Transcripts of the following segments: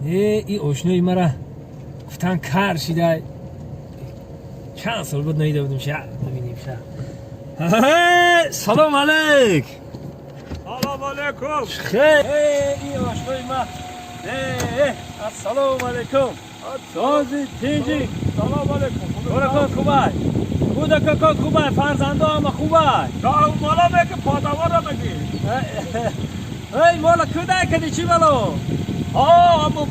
Э, и ошнои мара гуфтан, кар шидай. Чанд сол буд, наида будем, ша бибинем ша. Салом алейк. Салом алейкум. Хей, и ошнои ма. Ассалому алейкум. Сози, тинҷи? Салом алейкум. Кӯдакон хубай? Кӯдакон хубай, фарзандо ҳама хубай? Мала меги, подавора меги. Эй, мола кӯдак кади, чӣ бало? Ҳа, аму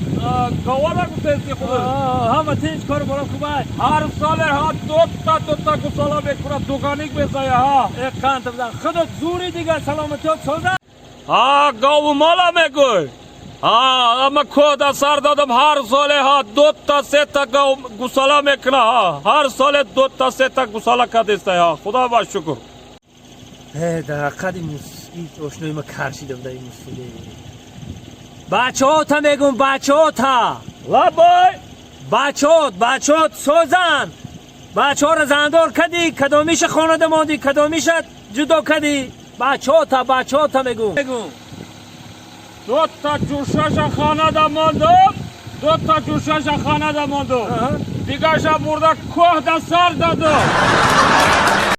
гавара гуфтести худ. Ҳама тинҷ, кору борам хубай? Ҳар соле ҳа, дутта дутта гусола мекунад, дуганик мезая ҳа. Э, қанта бизан, худот зури дигар, саломатиёт соза. Ҳа, гову мала мегӯй. Ҳа, ама кода сар додам, ҳар соле ҳа, дутта сета гов гусола мекуна ҳа. Ҳар соле дутта сета гусола кадеста ҳа. Худо ба шукр. Э, дар ҳақиқат ошнои ма кар шида буда. Мусуле, бачаҳота мегум, бачаҳота. Лаббай. Бачаҳот, бачаҳот созан? Бачаҳоро зандор кадӣ? Кадомиша хонада мондӣ, кадомиша ҷудо кадӣ? Бачаҳота, бачаҳота мегум. Дутта ҷӯшаша хонада мондум, дутта ҷӯшаша хонада мондум. Дигарша бурда кӯҳда сар дадум.